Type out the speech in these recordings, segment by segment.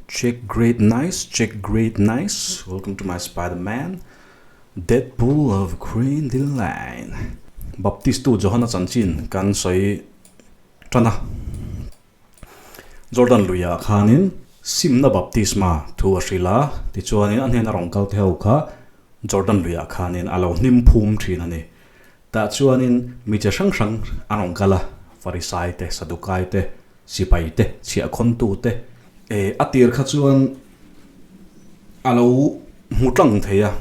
Check great nice check great nice welcome to my spider man Deadpool of green the line Baptist tu Johana chanchin kan sawi tan a Jordan luiah khanin simna baptisma thu a hrilh a tichuanin a hnena rawn kal te ho kha Jordan luiah khanin a lo hnim phum thin a ni. Tah chuanin mi che hrang hrang an rawn kal a, Farisai te, Sadukai te, Sipai te, chhiahkhawntu te. E, a tir kha chuan a lo hmu tlang thei a,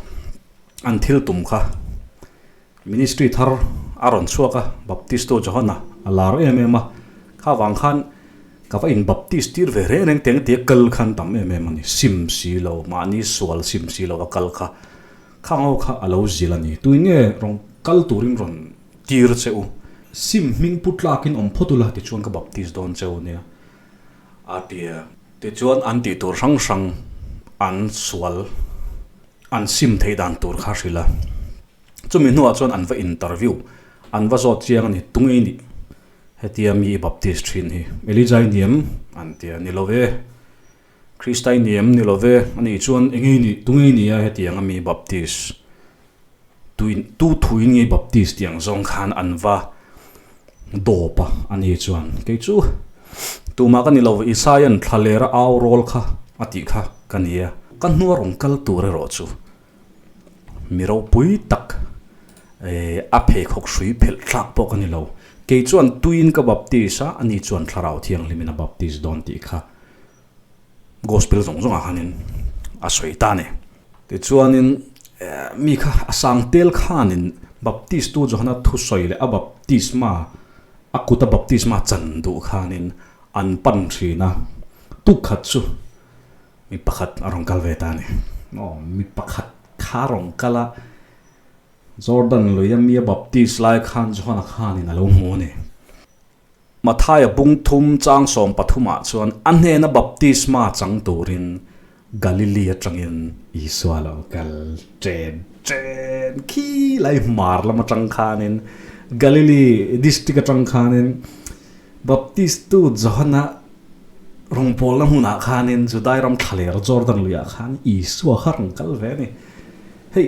an thil tum kha. Ministry thar a rawn chhuak a, Baptisto Johana a lar em em a, kha vang khan ka va in baptist tir ve reng reng teng tia kal khan tam em em a ni, sim si lo, mahni sual sim si lo a kal kha. Khang ho kha a lo zil a ni. Tui nge rawn kal turin rawn tir che u. Sim hming pu tlakin awm phawt ula tichuan ka baptist dawn che u nia a ti a. Tichuan an tih tur hrang hrang an sual an sim theih dan tur kha hrilh a. Chumi hnuah chuan an va interview an va zawt chiang a ni. Tunge i nih? Hetia mi i baptist thin hi Elijah i ni em? An ti a. Ni lo ve. Krista i ni em? Ni lo ve. A nih chuan eng nge i nih? Tu nge i nih a hetiang a mi Baptist? Tuin, tu thuin nge Baptist tih ang zawng khan an va dawp a, a ni chuan kei chu tumah ka ni lo, Isaia'n thlalera au rawl kha a tih kha ka ni a. Ka hnua rawn kal tur erawh chu mi ropui tak a pheikhawk hrui phelh thlak pawh ka ni lo. Kei chuan tuin ka Baptist a, ani chuan Thlarau Thianghlimin a Baptist dawn tih kha Gospel zawng zawngah khanin a sawi ta a ni. Tichuanin mi kha a sang tel khanin Baptist tu Johana thusawi leh a baptisma a kuta baptisma chan duh khanin an pan thin a, tuk khat chu mi pakhat a rawn kal ve ta a ni. Aw mi pakhat kha a rawn kal a, Jordan luia mi a baptist lai khan Johana khanin a lo hmu a ni. Mathaia bung thum chang sawm pathumah chuan a hnena baptisma chang turin Galili atangin Isua lo kal chen chen khi lai hmar lam atang khanin Galili district atang khanin Baptistu Johana rawngbawlna hmunah khanin Judai ram thlaler Jordan luiah khan Isua kha rawn kal ve a ni. Hei.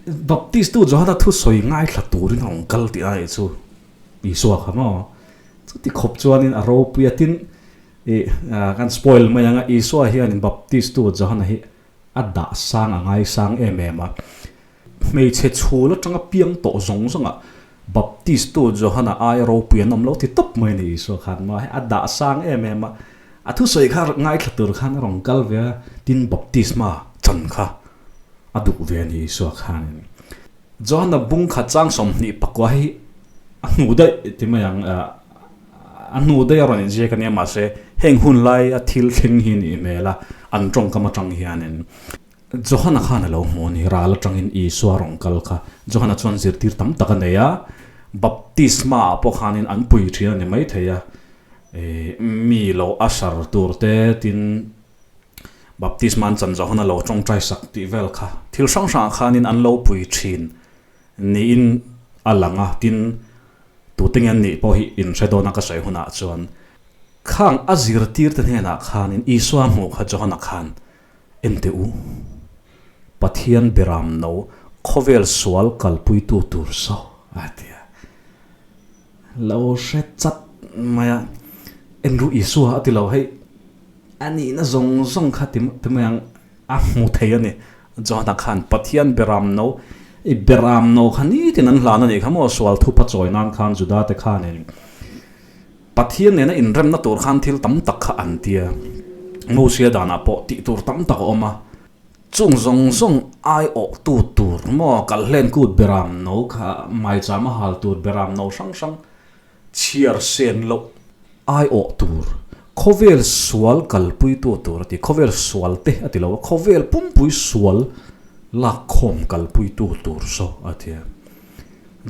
Baptistu Johana thu sawi ngaithla turin a rawn kal tih a nih chu Isua kha maw? Chuti khawp chuanin a ropui a tin ih kan spoil mai ang a, Isua hianin Baptistu Johana hi a dah sang a ngaisang em em a, hmeichhe chhul atanga piang tawh zawng zawngah Baptistu Johana aia ropui an awm lo ti tawp mai a ni Isua khan maw? Hei a dah sang em em a, a thusawi kha ngaithla tur khan a rawn kal ve a, tin baptisma chan kha A duh ve a ni Isua khanin. Johana bung khat chang 24 hi a hnu daih ti mai ang, a hnu daih a rawn inziak a nia mahse heng hun lai a thil thleng hi nih hmel a, an tawngkam atang hianin Johana khan a lo hmu a ni, ral atangin Isua rawn kal kha. Johana chuan zirtir tam tak a nei a, baptisma ah pawh khanin an pui thin a ni maithei a, mi lo usher tur te tin Baptisma an chan zawh hun a lo tawngtai sak tih vel kha thil hrang hrangah khanin an lo pui thin niin a lang a, tin tute nge an nih pawh hi in hre dawn a ka sawi hunah chuan khang a zirtirte hnenah khanin Isua hmuh kha Johana khan en teh u, Pathian beram no khawvel sual kalpuitu tur saw a ti a, lo hre chat mai a, en ru Isua a ti lo hei. A nihna zawng zawng kha ti ti mai ang a hmu thei a ni. Johana khan Pathian beram no i beram no kha nitin an hlan a nih kha maw sual thupa chawi nan khan Juda te khanin Pathian nena inremna tur khan thil tam tak kha an tia. Mosia danah pawh tih tur tam tak a awm a. Chung zawng zawng aiawh tu tur maw kalhlen kut beram no kha maicham a hal tur beram no hrang hrang Chhiar sen loh aiawh tur, khawvel sual kalpuitu tur a ti, khawvel sual te a ti lo a, khawvel pumpui sual lakkhawm kalpuitu tur saw a ti a.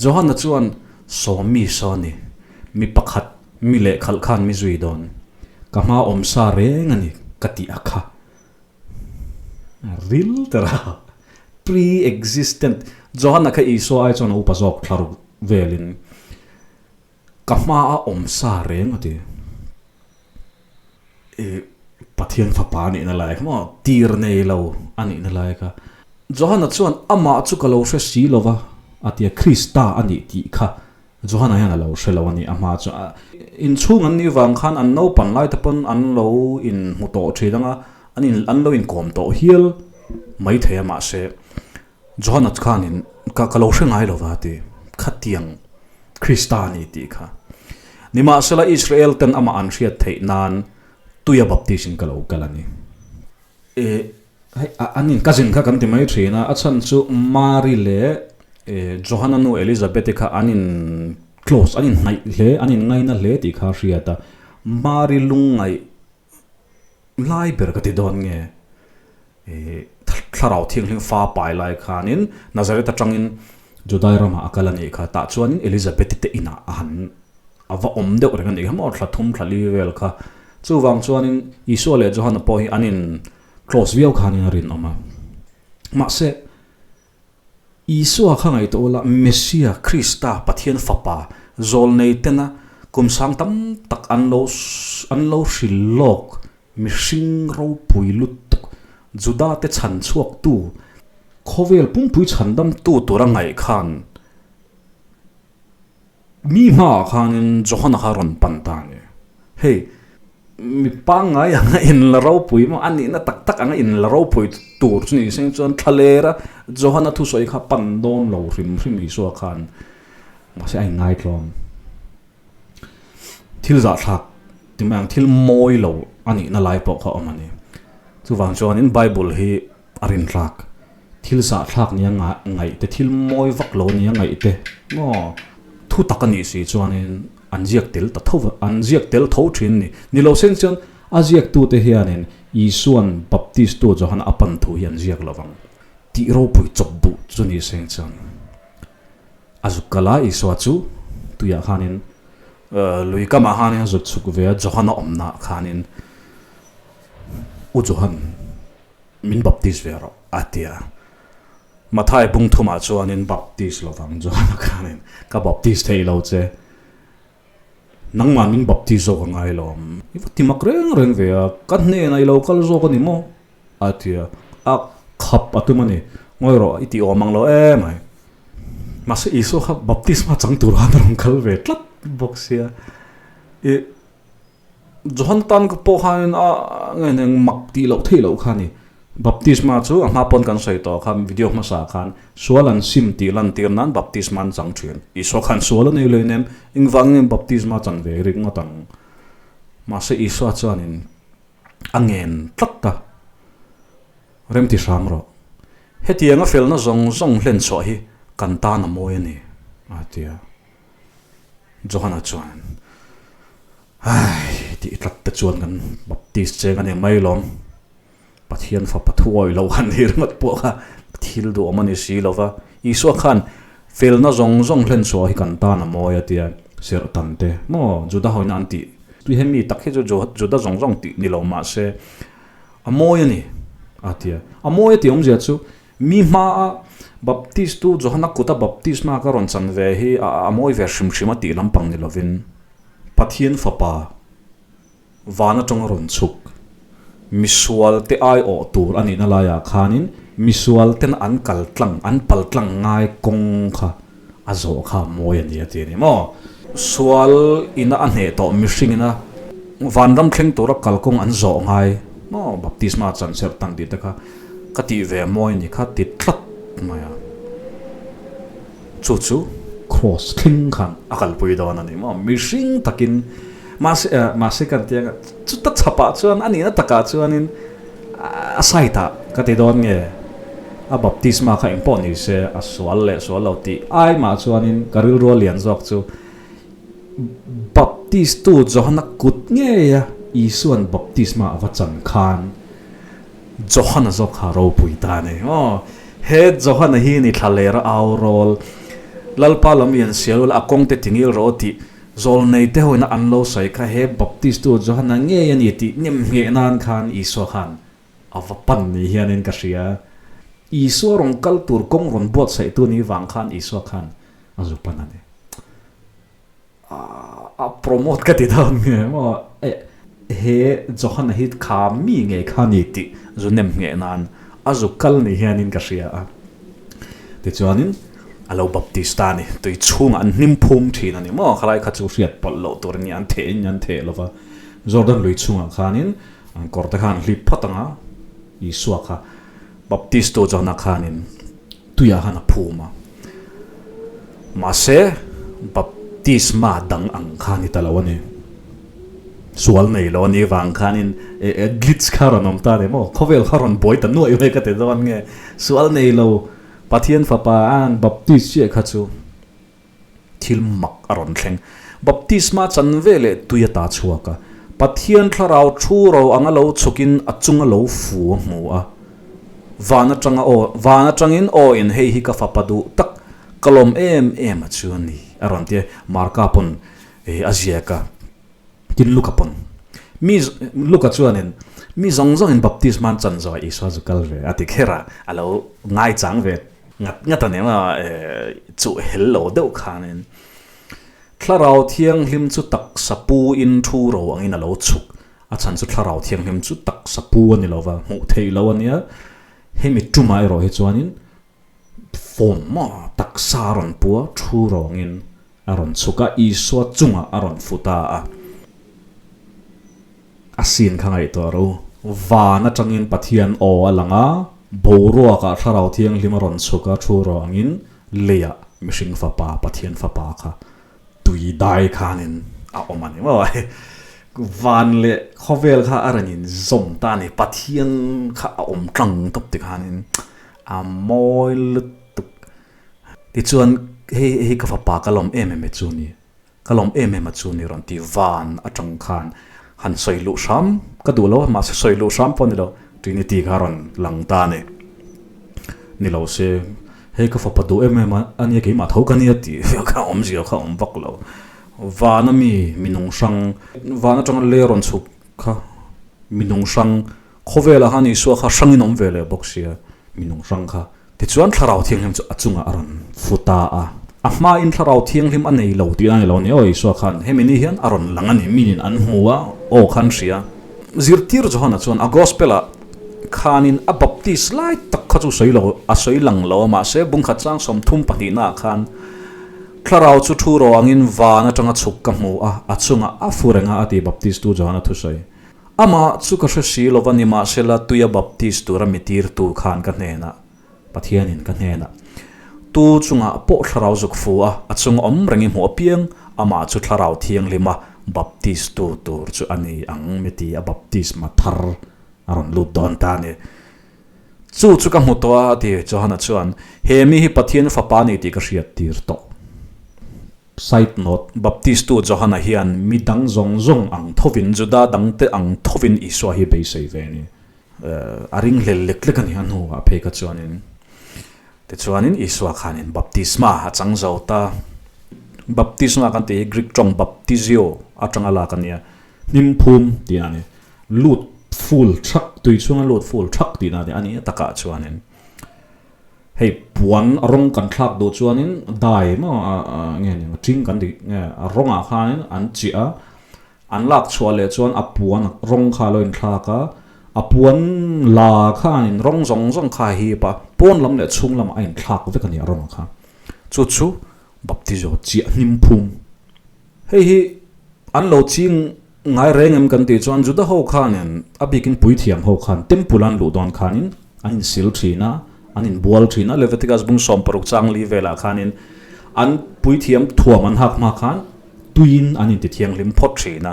Johana chuan sawmi saw a ni, mi pakhat mi lehkhalh khan mi zui dawn, ka hma awm sa reng a ni ka tih a kha. Ril ter a, pre-existent, Johana kha Isua ai chuan a upa zawk thla ruk velin ka hma a awm sa reng a ti. I Pathian fapa a nihna lai kha maw? Tir nei lo a nihna lai kha. Johana chuan amah chu ka lo hre si lo va, a ti a, Krista a nih tih kha Johana hian a lo hre lo a ni. A hma chu inchhung an nih vang khan an naupan lai te pawn an lo inhmu tawh thin ang a, an in an lo inkawm tawh hial mai thei a mahse Johana khanin ka ka lo hre ngai lo va a ti, khatiang Krista a ni tih kha. Nimahsela Israel ten amah an hriat theih nan tuia baptist in ka lo kal a ni. E hei an in cousin kha kan ti mai thin a, a chhan chu Mari leh Johana nu Elizabeth-i kha an in close an in hnaih hle an in ngaina hle tih kha a hriat a, Mari lungngaih lai ber ka ti dawn nge Thlarau Thianghlim fa pai lai khanin Nazareth atangin Judai ramah a kal a nih kha, tah chuanin Elizabeth-i te inah a han a va awm deuh reng a nih kha maw, thla thum thla li vel kha. Chuvang chuanin Isua leh Johana pawh hi an in close viau khanin a rinawm a. Mahse, Isua kha ngaihtuah ula, Messia, Krista, Pathian Fapa, zawlnei tena kum sang tam tak an lo an lo hril lawk Mihring ropui lutuk, Juda te chhan chhuaktu, khawvel pumpui chhandamtu tura ngaih khan mi hmaah khanin Johana kha rawn pan ta a ni. Hei, mi pangngai anga in la ropui maw, a nihna tak tak anga in la ropui tur chu ni seng chuan thlalera Johana thusawi kha pan dawn lo hrim hrim Isua khan mahse a inngaitlawm. Thil zahthlak ti mai ang, thil mawi lo a nihna lai pawh kha a awm a ni. Chuvang chuanin Bible hi a rintlak, thil zahthlak nia ngaih te, thil mawi vak lo nia ngaih te maw thu tak a nih si chuanin an ziak tel ta tho va, an ziak tel tho thin a ni. Ni lo sen chuan a ziaktute hianin Isua'n Baptistu Johana a pan thu hi an ziak lo vang tih ropui chawp duh chu ni seng chuan. A zuk kal a, Isua chu tuiah khanin lui kamah khanin a zuk chhuk ve a, Johana awmnaah khanin, U Johan, min baptis ve rawh, a ti a. Mathai bung thumah chuanin baptis lovang Johana khanin, Ka baptis thei lo che, nangmah min baptis zawk a ngai lo ang. I va ti mak reng reng ve a, ka hnenah i lo kal zawk a ni maw? A ti a, a khap a tum a ni. Ngawi rawh, i tih awm ang lo em ai. Mahse Isua kha baptisma chang tur khan a rawn kal ve tlat bawk sia. I Johan tan ka pawh khanin a nge eng mak tih loh theih loh kha a ni. Baptisma chu a hma pawn kan sawi tawh kha video hmasa khan sual an sim tih lantir nan baptisma an chang thin. Isua khan sual a nei lo in em engvangin baptisma chan ve rik ngawt ang. Mahse Isua chuanin a ngen tlat a, Remti hram rawh. Hetianga felna zawng zawng hlen chhuah hi kan tan a mawi a ni, a ti a. Johana chuan, Ai, tih tlat te chuan kan Baptist cheng a ni mai lawm. Pathian fapa thuawi lo han ni ringawt pawh kha thil duhawm a ni si lo va. Isua khan felna zawng zawng hlen chhuah hi kan tan a mawi a ti a, serhtan te maw Juda hoina an tih. Tui hemi tak hi chu Juda zawng zawng tih ni lo mah se a mawi a ni a ti a. A mawi a tih awmzia chu mi hmaa Baptistu Johana kuta baptisma ka rawn chan ve hi a mawi ve hrim hrim a tih lampang ni lovin Pathian fapa van atanga rawn chhuk misual te aiawh tur a nihna laiah khanin misual ten an kal tlang an pal tlang ngai kawng kha a zawh kha mawi a ni a ti a ni maw? Sual ina a hneh tawh mihring ina vanram thleng tura kalkawng an zawh ngai maw? Baptisma chan serh tan tih te kha ka tih ve mawi a ni kha ti tlat mai a. Chu chu cross thleng khan a kalpui dawn a ni maw? Mihring takin mahse mahse kan ti anga chuta chhapah chuan a nihna takah chuanin A side ah ka ti dawn nge? A baptisma kha engpawh ni se a sual leh sual lo tih ai mah chuanin ka rilru a lian zawk chu Baptistu Johana kut ngeia Isua'n baptisma a va chan khan Johana zawk kha ropui ta a ni. Aw, he Johana hi ni thla lera au rawl Lalpa lam i an sial ula a kawng te tingil rawh tih Zawlnei te hoina an lo sawi kha he Baptistu Johana ngei a ni tih nemngheh nan khan Isua khan a va pan ni hianin ka hria. Isua rawn kal tur kawng rawn buatsaihtu ni vang khan Isua khan a zu pan a ni. A promote ka ti dawn nge maw? he Johana hi kha mi ngei kha ni tih zu nem ngheh nan a zu kal ni hianin ka hria a. Tichuanin a lo baptist ta a ni. Tui chhungah an hnim phum thin a ni maw? Khalai kha chu hriat pawlh loh tur a ni, an theh in an theh lo va. Jordan lui chhungah khanin an kawr te kha an hlip phawt ang a, Isua kha baptist tu Johana khanin tuiah khan a phum a. Mahse, baptisma dang ang kha a ni ta lo a ni. Sual nei lo a nih vang khanin glitch kha rawn awm ta a ni maw? Khawvel kha rawn buai ta nuaih mai ka ti dawn nge? Sual nei lo Pathian fapa an baptist chiah kha chu thil mak a rawn thleng. Baptisma chan ve leh tui a ta chhuak a, Pathian thlarau thu ro anga lo chhukin a chunga lo fu a hmu a. Van atanga aw, van atangin aw in hei hi ka fapa duh tak, ka lawm em em a chu a ni a rawn ti a, Marka pawn a ziak a. Tin Luka pawn mi Luka chuanin mi zawng zawngin baptisma an chan zawh a Isua zu kal ve a ti kher a, a lo ngaichang ve ngat ngat a ni maw chuh hel lo deuh khanin Thlarau Thianghlim chu taksa pu in thu ro angin a lo chhuk a chhan chu Thlarau Thianghlim chu taksa pu a ni lo va, hmuh theih lo a nia, hemi tumah erawh hi chuanin Form maw taksa a rawn pu a, thu rawngin a rawn chhuk a, Isua chungah a rawn fu ta a. A sin kha ngaihtuah ro. Van atangin Pathian aw a lang a, boruakah Thlarau Thianghlim a rawn chhuk a, thu rawngin leiah mihring fapa, Pathian fapa kha tui dai khanin a awm a ni maw? Van leh khawvel kha a rawn inzawm ta a ni, Pathian kha a awm tlang tawp tikhanin A mawi lutuk. Tichuan hei hei ka fapa ka lawm em em e chu ni, ka lawm em em a chu ni rawn ti van atang khan han sawi luh hram ka duh lo a, mahse sawi luh hram pawh a ni lo, Trinity kha rawn lang ta a ni. Ni lo se hei ka fapa duh em em a ania keimah tho ka nia tih vel kha awmzia kha awm vak lo. Van a mi minung hrang van atanga lei a rawn chhuk kha minung hrang Khawvelah khan Isua kha hrangin awm ve leh bawk sia, minung hrang kha. Tichuan Thlarau Thianghlim chu a chungah a rawn fu ta a. A hmain Thlarau Thianghlim a nei lo tih a ni lo ni aw Isua khan hemi ni hian a rawn lang a ni, minin an hmu a, aw khan hria. Zirtir Johana chuan a Gospel-ah khanin a baptist lai tak kha chu sawi lo, a sawi lang lo a, mahse bungkhat chang 30 pahnihnaah khan Thlarau chu thu ro angin van atanga chhuk ka hmu a, a chungah a fu reng a a ti Baptistu Johana thusawi. Amah chu ka hre si lova nimahsela tuia baptist tura mi tirtu khan ka hnenah, Pathianin ka hnenah, Tu chungah pawh thlarau zuk fu a, a chung awm reng i hmuh apiang, amah chu thlarau thianghlima baptist tu tur chu a ni ang mi ti a baptisma thar a rawn lut dawn ta a ni. Chu chu ka hmu tawh a, a ti. Johana chuan, He mi hi Pathian fapa a ni tih ka hriat tir tawh. Side note, Baptistu Johana hian mi dang zawng zawng ang thovin, Juda dangte ang thovin Isua hi beisei ve a ni. A ringhlel lek lek a ni a hnuah phei kha chuanin. Tichuanin Isua khanin baptisma a chang zo ta. Baptisma kan tih hi Greek tawng baptizio atanga lak a nia. Hnim phum tihna a ni. Lut full thak, tui chhunga lut full thak tihna a ni. A nih takah chuanin. Hei puan a rawng kan thlak duh chuanin dai maw nge ni ṭing kan tih nge a rawngah khanin an chiah a, an lak chhuah leh chuan a puan rawng kha a lo inthlak a, a puan la khanin rawng zawng zawng kha a hip a, pawn lam leh chhung lamah a inthlak vek a ni a rawng kha. Chu chu baptizo chiah hnim phum. Hei hi an lo ching ngai reng em kan tih chuan Juda ho khanin a bikin puithiam ho khan temple an luh dawn khanin an insil thin a, an inbual thin a, Leviticus bung 60 chang li velah khanin an puithiam thuam an hak hma khan tuiin an intithianghlim phawt thin a.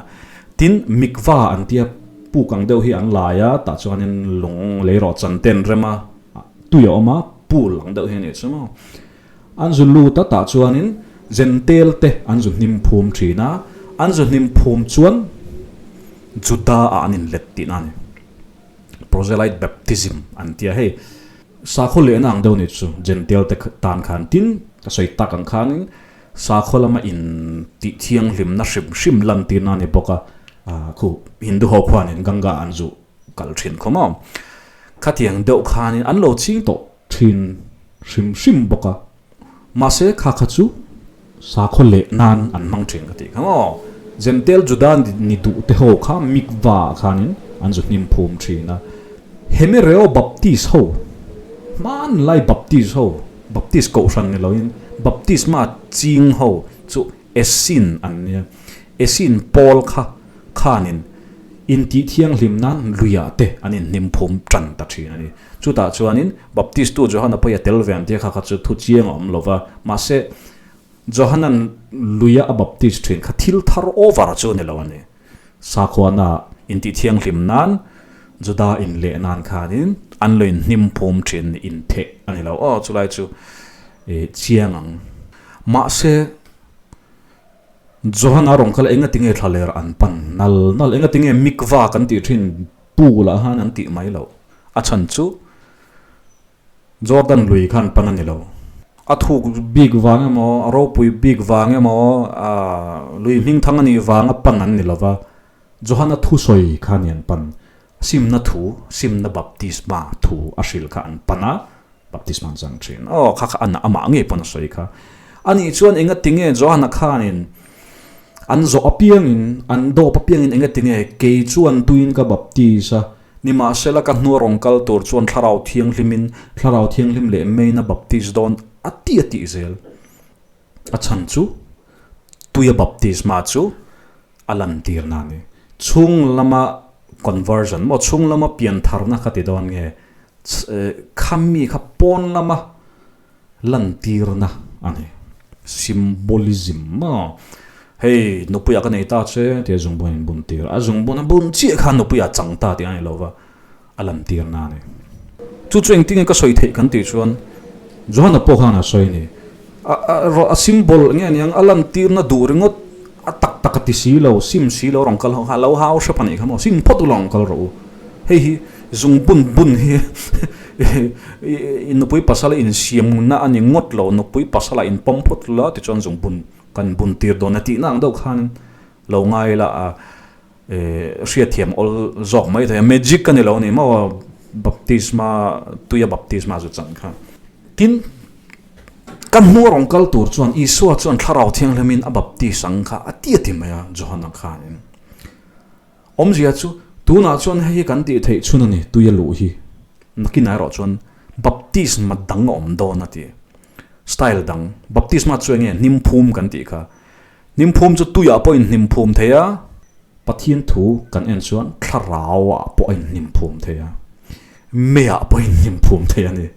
Tin, mikva an tia puk ang deuh hi an lai a, tah chuanin lung leirawh chan te an rem a, tui a awm a, pool ang deuh hi a nih chu maw. An zu lut a tah chuanin Zentel te an zu hnim phum thin a, an zu hnim phum chuan Juda ah an inlet tihna a ni. Proselyte baptism an tia hei sakhaw lehna ang deuh ni chu Zentel te tan khan tin ka sawi tak ang khanin sakhaw lama in tih thianghlimna hrim hrim lan tirna a ni bawk a, khu Hindu ho khuanin Ganga an zu kal thin khaw maw. Khatiang deuh khanin an lo ching tawh thin hrim hrim bawk a, mahse kha kha chu sakhaw leh nan an hmang thin ka tih kha maw. Jentail Juda ni duh te ho kha mikvah ah khanin an zu hnim phum thin a. Hemereo Baptist ho, hmanlai Baptist ho, Baptist kohhran ni loin Baptisma ching ho chu Essene an nia. Essene pawl kha khanin intih thianghlim nan luiah te an inhnim phum tan ta thin a ni. Chutah chuanin Baptistu Johana pawh hi a tel ve ang tia kha kha chu thu chiang a awm lo va, mahse Johanan luia a baptist thin kha thil thar over chu a ni lo a ni. Sakhuana intih thianghlim nan Juda inleh nan khanin an lo inhnim phum thin intheh a ni lo. Aw chulai chu chiang ang. Mahse Johana rawng kha la enga tinge thlaler an pan nal nal, enga tinge mikva kan tih thin pool ah khan an tih mai loh. A chhan chu Jordan lui khan pan a ni lo. A thuk bik vang emaw, a ropui bik vang emaw, lui hming thang a nih vanga pan an ni lo va, Johana thusawi kha ni an pan. Simna thu, simna baptisma thu a hril kha an pan a, baptisma an chang thin. Aw, kha kha amah ngei pawn a sawi kha. Anih chuan enga tinge Johana khanin an zawh apiangin, an dawp apiangin enga tinge kei chuan tuin ka baptis a, Nimahsela ka hnua rawn kal tur chuan Thlarau Thianghlimin Thlarau Thianghlim leh Meina baptis dawn a ti a tih zel. A chhan chu tuia baptisma chu a lantirna a ni. Chhung lama conversion maw chhung lama piantharna kha ti dawn nge khami kha pawn lama lantirna a ni. Symbolism maw? Hei nupuia ka nei ta che tia zungbun in bun tir a, zungbun a bun chiah khan nupuia chang ta tih a ni lo va, a lantirna a ni. Chu chu engtin nge ka sawi theih kan tih chuan Johana pawh khan a sawi a ni. A symbol nge aniang a lantirna duh ringawt a tak tak a ti si lo, sim si lo rawn kal ho kha a lo hau hrep a nih kha maw, sim phawt ula rawn kal rawh u. Hei hi zungbun bun hi i nupui pasal insiamna a ni ngawt lo, nupui pasala inpawm phawt la tichuan zungbun kan bun tir dawn a tihna ang deuh khan lo ngai la a hriatthiam awl zawk mai thei a, magic a ni lo a ni maw baptisma tuia baptisma chu chan kha. Tin, kan hnua rawn kal tur chuan Isua chuan Thlarau Thianghlimin a baptis ang kha a ti a ti mai a Johana khanin. Awmzia chu tunah chuan hei hi kan tih theih chhun a ni, tui a luh hi. Nakinah erawh chuan baptisma dang a awm dawn a ti. Style dang. Baptisma chu enge hnim phum kan tih kha. Hnim phum chu tuiah pawh inhnim phum thei a. Pathian thu kan en chuan thlarauah pawh a inhnim phum thei a. Meiah pawh a inhnim phum thei a ni.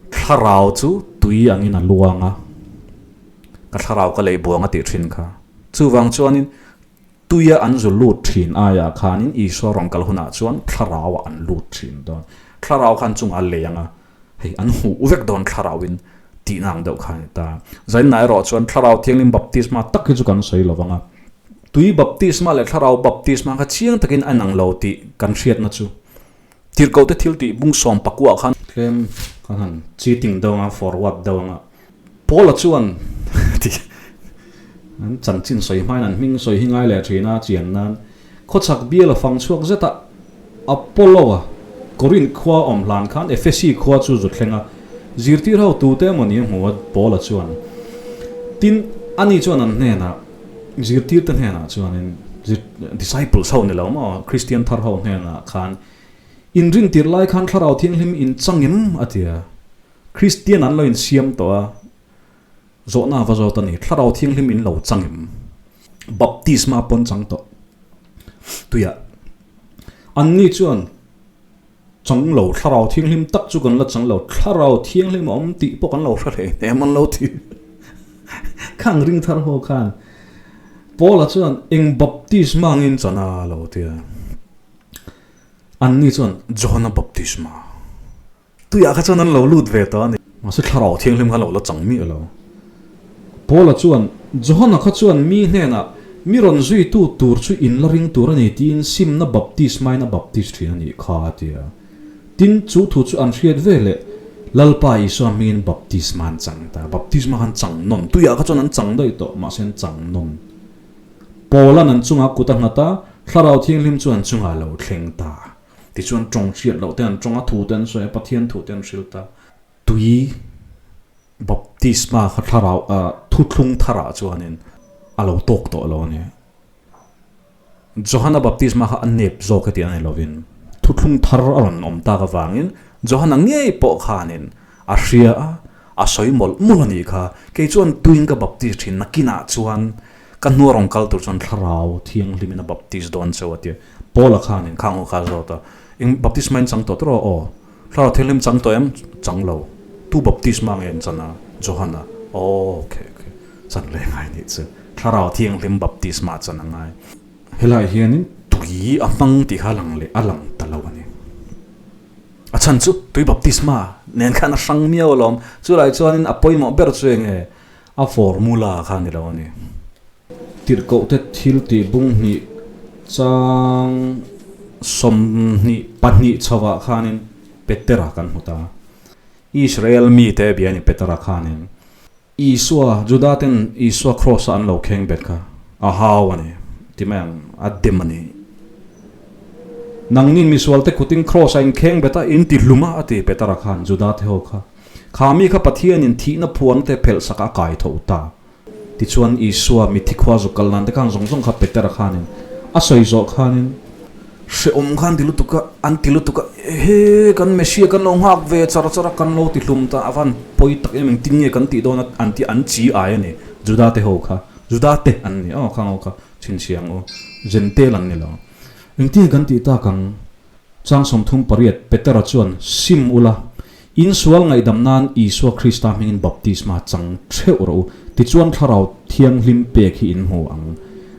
Thlarau chu tui angin a luang a. Ka thlarau ka lei buang a tih thin kha. Chuvang chuanin Tuia an zu lut thin aiah khanin Isua rawn kal hunah chuan thlarauah an lut thin dawn. Thlarau khan chungah a lei ang a, hei an huh vek dawn thlarauin tihna ang deuh kha a ni ta. Zainna erawh chuan Thlarau Thianghlim baptisma tak hi chu kan sawi lo vang a. Tui baptisma leh thlarau baptisma kha chiang takin a inang lo tih kan hriatna chu Tirhkohte thil tih bung sawm pakuah khan tlem kan han cheating deuh ang a, forward deuh ang a. Paula chuan ti an chanchin sawi hmain an hming sawi hi ngai leh thin a, chian nan khawchhak bial a fang chhuak zet a, Apollo-a Korinth khua awm hlan khan Ephesi khua chu zu thleng a, zirtir ho tute emaw ni a hmu a, Paula chuan tin ani chuan an hnenah zirtirte hnenah chuanin disciples ho ni lo maw Kristian thar ho hnenah khan inrintir lai khan Thlarau Thianghlim in changem a ti a. Kristian an lo insiam tawh a, zawhna va zawt a ni. Thlarau Thianghlim in lo chang em? Baptisma pawn chang tawh. Tuiah anni chuan chang lo, Thlarau Thianghlim tak chu kan la chang lo, Thlarau Thianghlim a awm tih pawh kan lo hre hle hnem an lo ti. Khang ring thar ho khan Paula chuan eng baptisma angin chan a lo ti a. Anni chuan Johana baptisma. Tuiah kha chuan an lo lut ve ta a ni. Mahse Thlarau Thianghlim kha lo la chang miah lo. Paula chuan, Johana kha chuan mi hnenah, Mi rawn zuitu tur chu in la ring tur a ni tiin simna baptismain a baptis thin a nih kha a ti a. Tin, chu thu chu an hriat ve leh Lalpa Isua hmingin baptisma an chang ta. Baptisma kha an chang nawn. Tuiah kha chuan an chang daih tawh, mahse an chang nawn. Paula'n an chungah kut a nghat a, Thlarau Thianghlim chu an chungah a lo thleng ta. Tichuan tawng hriat loh te an tawng a, thu te an sawi a, Pathian thu te an hrilh ta. Tui baptisma kha thlarau thuthlung tharah chuanin a lo tawk tawh lo a ni. Johana baptisma kha a nep zawk e tih a ni lovin thuthlung thar a rawn awm tak avangin Johana ngei pawh khanin a hria a, a sawi mawlh mawlh a nih kha. Kei chuan tuin ka baptis thin nakinah chuan ka hnua rawn kal tur chuan thlarau thianghlimin a baptis dawn cheu a ti a. Paula khanin khang ho kha a zawt a, Eng baptisma in chang tawh tawh rawh aw? Thlarau thianghlim chang tawh em? Chang lo. Tu baptisma nge an chan a? Johana. Aw, okay, okay. Chan leh ngai nih chu. Thlarau thianghlim baptisma chan a ngai. Helaiah hianin tui a hmang tih kha a lang leh a lang ta lo a ni. A chhan chu tui baptisma nen khan a hrang miau alawm. Chulai chuanin a pawimawh ber chu eng nge? A formula kha a ni lo a ni. Tirhkohte thil tih bung hnih chang 22 chhovah khanin Petera kan hmu ta. Israel mite bia a ni Petera khanin. Isua, Juda ten Isua cross a an lo kheng bet kha a hau a ni ti mai ang, a dem a ni. Nangnin misual te kutin cross a in kheng bet a, in ti hlum a, a ti Petera khan Juda te ho kha. Kha mi kha Pathianin thihna phuan te phelh sak a kai tho ta. Tichuan Isua mitthi khua zuk kal nan te khan zawng zawng kha Petera khanin a sawi zawh khanin, Hrehawm khan ti lutuk a, an ti lutuk a, ehe kan Messiah kan lo nghak ve char char a, kan lo ti hlum ta, a van pawi tak em engtin nge kan tih dawn a, an ti an chi ai a ni, Juda te ho kha, Juda te an ni aw khang ho kha chhinchhiang aw, Jentail an ni lo, engtin nge kan tih tak ang, Chang 38 Petera chuan sim ula, in sual ngaihdam nan Isua Krista hmingin baptisma chang theuh rawh u, tichuan Thlarau Thianghlim pek hi in hmu ang.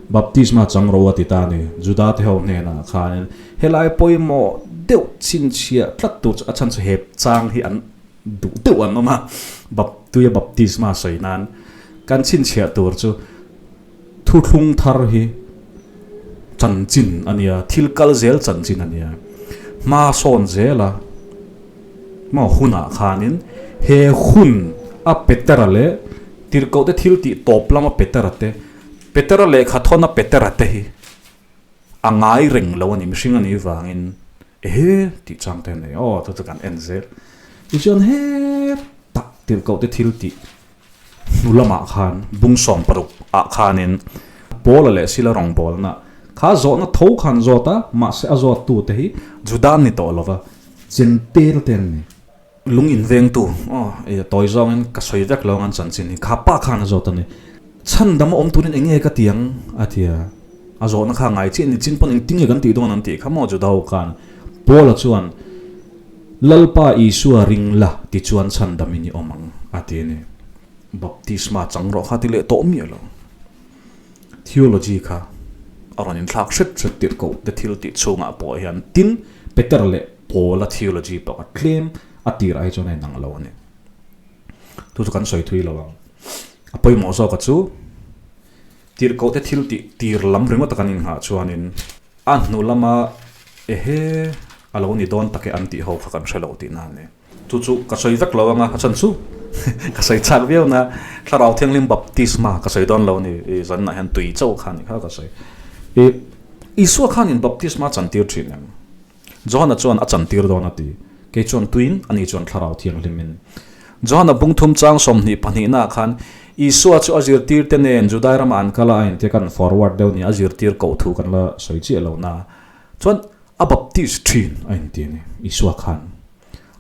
Baptisma chang rawh u a ti ta a ni. Juda te ho hnenah khanin helai pawimawh deuh chhinchhiah tlat tur chu a chhan chu he chang hi an duh deuh an awm a, Tuia baptisma sawi nan kan chhinchhiah tur chu Thuthlung thar hi chanchin a nia, thil kal zel chanchin a nia. Hma sawn zela maw hunah khanin he hun a Petera leh Tirhkohte thil tih tawp lama Petera te, Petera lehkha thawna Petera te hi a ngai reng lo a ni, mihring a nih vangin ehe tih chang te a nei aw, chu chu kan en zel. Tichuan hetah Tirhkohte thil tih Hnu lamah khan bung 60 ah khanin Paula leh Sila rawngbawlna kha zawhna tho khan zawt a, mahse a zawttu te hi Juda an ni tawh lova, Jentail te an ni. Lung invengtu, aw, i tawi zawngin ka sawi vek lo ang an chanchin hi, kha pa khan a zawt a ni. Chhandam a awm turin eng nge ka ti ang? a ti a. A zawhna kha ngai chiah a ni, chin pawn engtin nge kan tih dawn an tih kha maw Juda ho khan. Paula chuan. Lalpa Isua ring la tichuan chhandamin i awm ang, a ti a ni. Baptisma chang rawh kha ti leh tawh miah lo. Theology kha a rawn inthlak hret hret tirh koh te thil tih chhungah pawh hian tin Peter leh Paula theology pawh kha tlem a tirah hi chuan a inang lo a ni. Chu chu kan sawi thui lo ang. A pawimawh zawka chu tirhkoh te thil tih tir lam ringawt a kan inghah chuanin A hnu lama ehe a lo ni dawn tak e an tih ho kha kan hre lo tihna a ni. Chu chu ka sawi vek lo anga a chhan chu ka sawi chak viau na Thlarau Thianghlim baptisma ka sawi dawn lo a ni i zanah hian tui chauh kha a ni kha ka sawi. I Isua khanin baptisma a chantir thin em? Johana chuan a chantir dawn a ti. Kei chuan tuin, ani chuan Thlarau Thianghlimin. Johana bungthum chang 22 naah khan Isua chu a zirtirte nen Judai ramah an kal a, a intia kan forward deuh ni, a zirtir koh thu kan la sawi chiah lo na chuan a baptist thin a inti a ni Isua khan.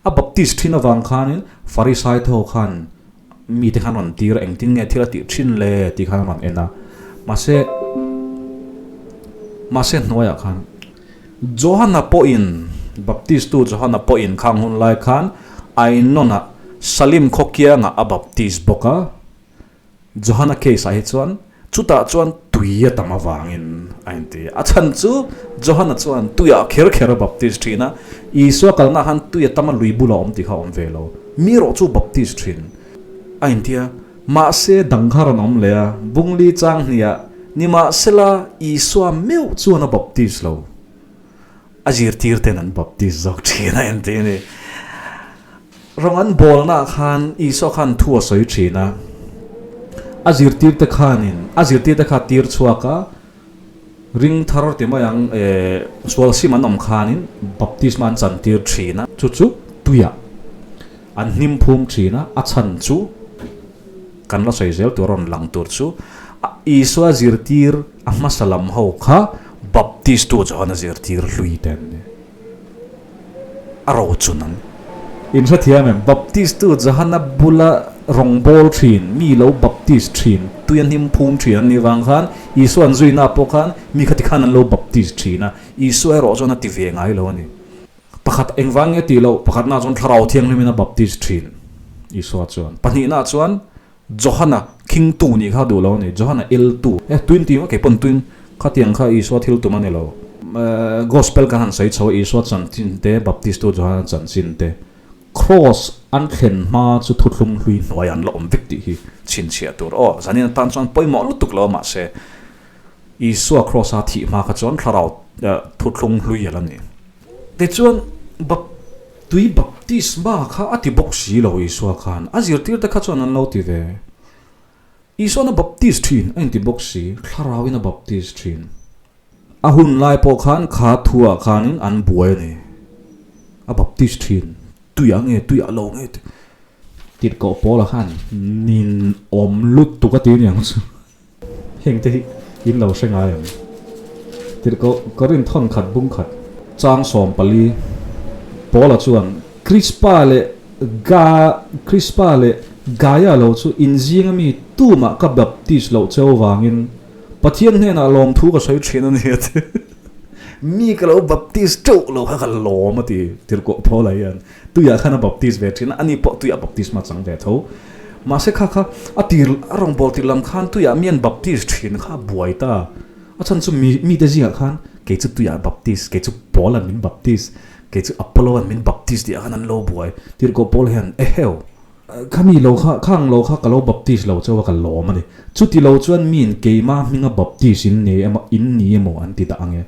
A baptist thin avang khanin Farisai te ho khan mite khan rawn tir a, engtin nge thil a tih thin le tih khan a rawn en a. Mahse, mahse hnuaiah khan Johana pawhin, Baptistu Johana pawhin khang hun lai khan Ainona, Salim khaw kiangah a baptist bawk a. Johana case ah hi chuan chutah chuan tui a tam avangin a inti. A chhan chu Johana chuan tuiah kher kher a baptist thin a, Isua kalna khan tui a tam a lui bulah awm tih kha a awm ve lo. Mi erawh chu baptist thin a inti a. Mahse dang kha rawn awm leh a, bungli chang hniah nimahsela Isua meuh chuan a baptist lo. A zirtir ten an baptist zawk thin a inti a ni. Rawng an bawlnaah khan Isua khan thu a sawi thin a, a zirtirte khanin a zirtirte kha tir chhuak a, ring thar ti mai ang sual sim an awm khanin baptisma an chantir thin a, chu chu tuiah an hnim phum thin a, a chhan chu kan la sawi zel tur a rawn lang tur chu Isua zirtir a hmasa lam ho kha Baptistu Johana zirtir hlui te an ni. A rochun an. In hrethiam em? Baptistu Johana bula rawngbâwl ṭhin, mi lo baptist ṭhin, tui a hnim phum ṭhin an nih vang khan Isua an zuina pawh khan mi khati khan an lo baptist ṭhin a, Isua erawh chuan a ti ve ngai lo a ni. Pakhat engvang nge tih loh, pakhatnaah chuan Thlarau Thianghlimin a baptist ṭhin Isua chuan. Pahnihnaah chuan Johana khingtu nih kha duh lo a ni, Johana eltu. E, tuin tih kei pawn tuin khatiang kha Isua thil tum a ni lo. Gospel kan han sawi chho a, Isua chanchin te, Baptistu Johana chanchin te, Kraws an thlen hma chu thuthlung hlui hnuai an la awm vek tih hi chhinchhiah tur. Aw, zanin atan chuan pawimawh lutuk lo a mahse Isua Kraws-a thih hma kha chuan thlarau thuthlung hlui a la ni. Tichuan, Bap tui baptisma kha a ti bawk si lo Isua khan. A zirtirte kha chuan an lo ti ve. Isuan a baptist thin a inti bawk si, thlarauin a baptist thin. A hun lai pawh khan kha thuah khanin an buai a ni. A baptist thin, tuiah nge, tuiah lo nge tih. Tirhkoh Paula khan nin awm lutuk a ti aniang chu. Heng te hi in lo hre ngai ang. Tirhkoh Korinth thawn khat bung khat chang 14 Paula chuan Krispa leh Ga Krispa leh Gaia lo chu in zinga mi tumah ka baptist loh cheu vangin Pathian hnenah lawmthu ka sawi thin a ni a ti. Mi ka lo baptist teuh lo kha ka lawm a ti Tirhkoh Paula hian. Tuiah khan a baptist ve thin a, ani pawh tuiah baptisma chang ve tho. Mahse kha kha a tir a rawngbâwl tir lam khan tuiah mi an baptist thin kha a buai ta. A chhan chu mi mite zingah khan kei chu tuiah baptist, kei chu Paul an min baptist, kei chu Apollo an min baptist tih ah khan an lo buai. Tirhkoh Paul hian eheu, khami lo kha khang lo kha ka lo baptist lo chauh a ka lawm a ni. Chuti lo chuan miin keimah hminga baptist in nei emaw in ni emaw an ti dah ang e.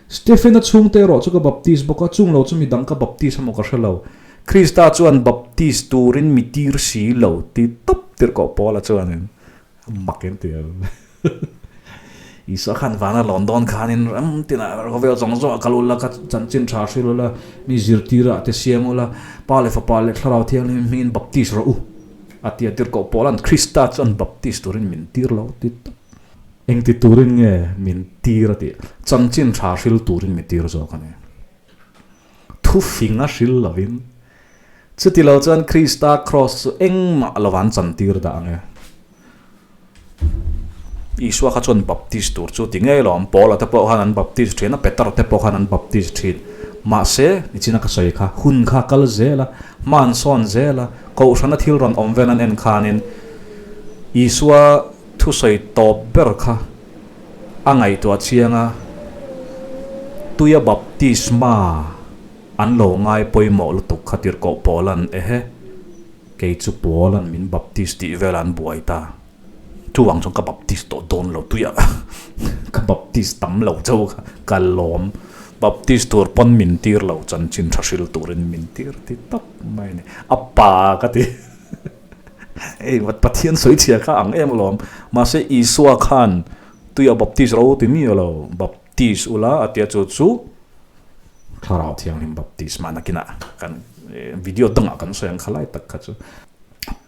Stephen-a chhungte erawh chu ka baptist bawk a, chung lo chu midang ka baptist emaw ka hre lo. Krista chuan baptist turin mi tir si lo ti tawp tirhkoh Paula chuanin mak in ti a. Isua khan vana lawn dawn khanin ram tinah khawvel zawng zawngah kal ula, ka chanchin tha hril ula, mi zirtirah te siam ula, Pa leh Fapa leh Thlarau Thianghlim hmingin baptist rawh u a ti a. Tirhkoh Paula'n Krista chuan baptist turin min tir lo ti tawp. Engti turin nge min tir a tih? Chanchin tha hril turin mi tir zawk a ni. Thu fing a hril lovin. Chuti lo chuan Krista kraws chu engmah lo an chantir dah ang e. Isua kha chuan baptist tur chu ti ngei lo ang. Paula te pawh khan an baptist thin a, Peter te pawh khan an baptist thin. Mahse, nichina ka sawi kha, hun kha kal zel a, hma an sawn zel a, kohhrana thil rawn awm vel an en khanin Isua Thusawi tawp ber kha a ngaihtuah chiang a, tuia baptisma an lo ngai pawimawh lutuk kha tirhkoh Paula'n ehe, kei chu Paula'n min baptist tih velah an buai ta. Chuvang chuan ka baptist tawh dawn lo, tuia ka baptist tam lo chauh kha ka lawm. Baptist tur pawn min tir lo, chanchin tha hril turin min tir ti tawp mai a ni. A pa ka ti. Hei Pathian sawi chhia kha ang em alawm. Mahse Isua khan tuia baptist ro ti mi alo baptist ula a tia chu chu Thlarau Thianghlim baptist mah nakinah kan video dangah kan sawi ang kha lai tak kha chu.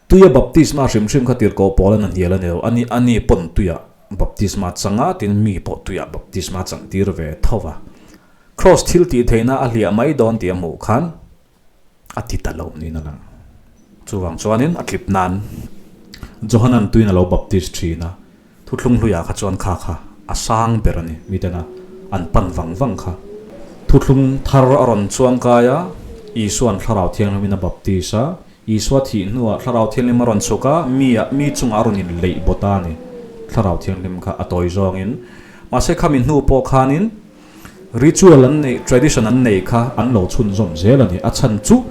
Tuia baptist mah hrim hrim kha tirhkoh pawl an a hnial a ni lo. Ani ani pawn tuia baptist mah changa tin mi pawh tuia baptist mah chang tir ve tho va. Kraws thil tih theihna a hliah mai dawn tih a hmuh khan A ti ta lo niin a lang. Chuvang chuanin a tlip nan Johanan tuin a lo baptist thin a, thuthlung hluiah kha chuan kha kha a sang ber a ni, mitena an pan vang vang kha. Thuthlung thar a rawn chuang kai a, Isua'n Thlarau Thianghlimin a baptist a, Isua thih hnuah Thlarau Thianghlim a rawn chhuk a, mi ah mi chungah a rawn inleih bawt a ni, Thlarau Thianghlim kha a tawi zawngin. Mahse khami hnu pawh khanin Ritual an neih, tradition an neih kha an lo chhunzawm zel a ni. A chhan chu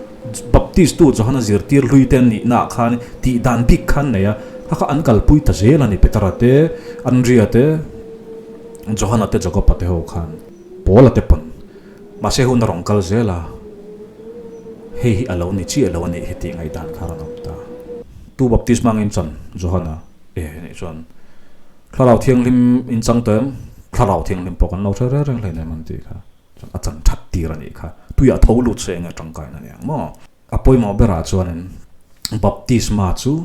Baptist tu Johana zirtir hlui te an nihna ah khan tih dan bik kha an nei a, kha kha an kalpui ta zel a ni. Petera te, Andria te, Johana te, Jakoba te ho khan, Paula te pawn. Mahse hun a rawn kal zel a, hei hi a lo ni chiah lo a nih hi tih ngaihdan kha a rawn awm ta. Tu baptisma angin chan Johana e nih chuan Thlarau Thianghlim in chang tawh em? Thlarau Thianghlim pawh kan lo hre reng reng hlein em an tih kha. Chuan a chan that tir a nih kha. Tuiah tho lut se enge tangkaina ni ang maw? A pawimawh berah chuanin baptisma chu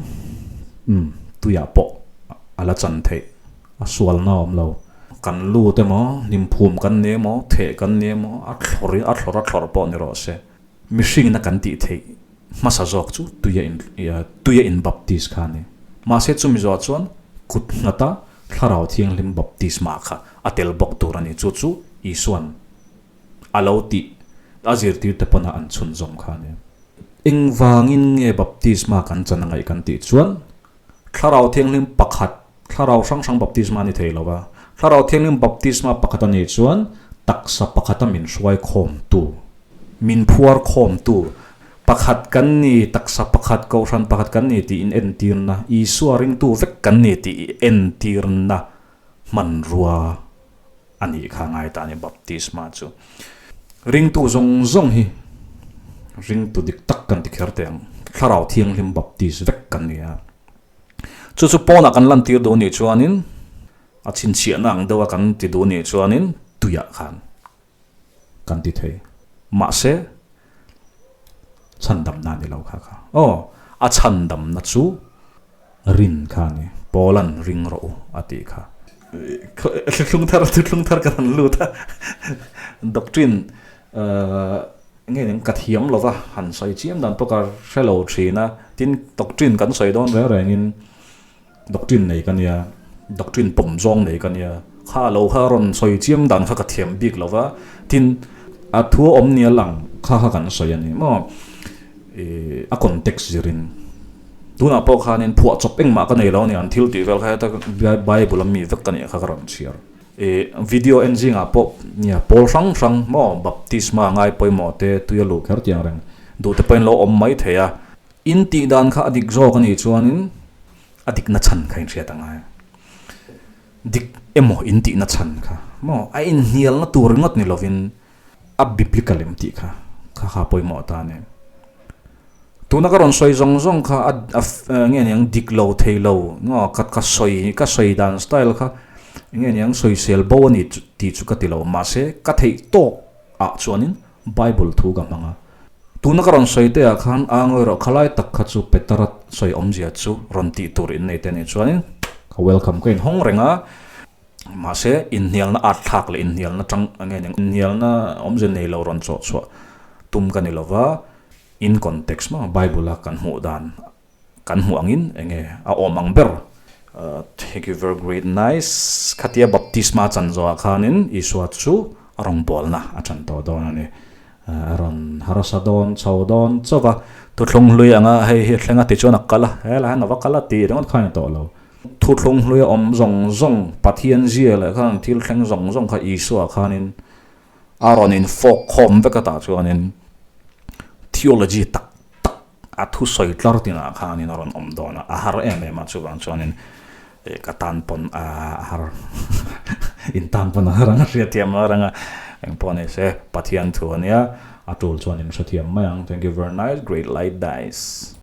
umm tuiah pawh a la chan theih, a sualna a awm lo. Kan lut emaw, hnim phum kan ni emaw, theh kan ni emaw, a thlawr a thlawr a thlawr pawh ni rawh se. Mihringina kan tih theih hmasa zawk chu tuia in tuia in baptis kha a ni. Mahse chumi zawh chuan kut nghata Thlarau Thianghlim baptisma kha a tel bawk tur a ni. Chu chu Isuan a lo tih a zirtirte pawna an chhunzawm kha a ni. Engvangin nge baptisma kan chan a ngaih kan tih chuan Thlarau Thianghlim pakhat, Thlarau hrang hrang baptisma a ni thei lo va. Thlarau Thianghlim baptisma pakhat a nih chuan taksa pakhata min hruai khawmtu, min phuar khawmtu pakhat kan ni, taksa pakhat, kohhran pakhat kan ni tih inentirna, Isua ringtu vek kan ni tih entirna hmanrua a nih kha ngai ta a ni baptisma chu. Ringtu zawng zawng hi ringtu dik tak kan ti kher teh ang. Thlarau Thianghlim baptis vek kan ni a. Chu chu pawnah kan lantir duh nih chuanin a chhinchhiahna ang deuha kan ti duh nih chuanin tuiah khan kan ti thei. Mahse, chhandamna a ni lo kha kha. Aw, a chhandamna chu rin kha a ni. Paula'n ring rawh u a tih kha. Thuthlung thar, thuthlung thar ka rawn lut a. Doctrine nge eng ka thiam lo va, han sawi chiam dan pawh ka hre lo thin a. Tin, doctrine kan sawi dawn reng rengin Doctrine nei ka nia, doctrine pawm zawng nei ka nia, kha lo kha rawn sawi chiam dan kha ka thiam bik lo va, tin a thu a awm nia lang kha kha kan sawi a ni maw, ih a context zirin tunah pawh khanin phuah chawp engmah ka nei lo a ni an thil tih vel kha heta bible a mi vek ka nih kha ka rawn chhiar. Ih video en zingah pawh nia pawl hrang hrang maw baptisma ngai pawimawh te tui a luh kher tiang reng duh te pawhin lo awm mai thei a. In tih dan kha a dik zawk a nih chuanin a dikna chhan kha inhriat a ngai. Dik emaw in tihna chhan kha maw a inhnialna tur ringawt ni lovin a biblical em tih kha kha kha pawimawh ta a ni. Tuna ka rawn sawi zawng zawng kha a nge niang dik lo thei lo maw ka ka sawi ka sawi dan style kha nge niang sawisel bo a ni tih chu ka ti lo mahse ka theih tawk ah chuanin Bible thu ka hmang a. Tuna ka rawn sawi te ah khan a ngawi rawh khalai tak kha chu Petera sawi awmzia chu rawn tih tur in nei te nih chuanin ka welcome ka inhawng reng a. Mahse inhnialna at thlak leh inhnialna tang nge ni inhnialna awmzia nei lo rawn chawh chhuah tum ka ni lova in context maw Bible a kan hmuh dan kan hmuh angin enge a awm ang ber. Thank you very great nice khatia baptisma chan zawhah khanin Isua chu a rawngbawlna a chan tawh dawn a ni. A rawn harsa dawn chho dawn chauh va, thuthlung hlui anga hei hi thleng a ti chuan a kal a, he la hian a va kal a ti ringawt kha a ni tawh lo. Thuthlung hlui a awm zawng zawng Pathian zia leh khan thil thleng zawng zawng kha Isua khanin a rawn infawk khawm vek a tah chuanin theology tak tak A thusawi tlar tinah khanin a rawn awm dawn a, a har em em a, chuvang chuanin ka tan pawn a har in tan pawn a har ang a hriatthiam a reng a, engpawh ni se Pathian thu a nia, a tul chuan in hrethiam mai ang, thank you very nice, great light dice.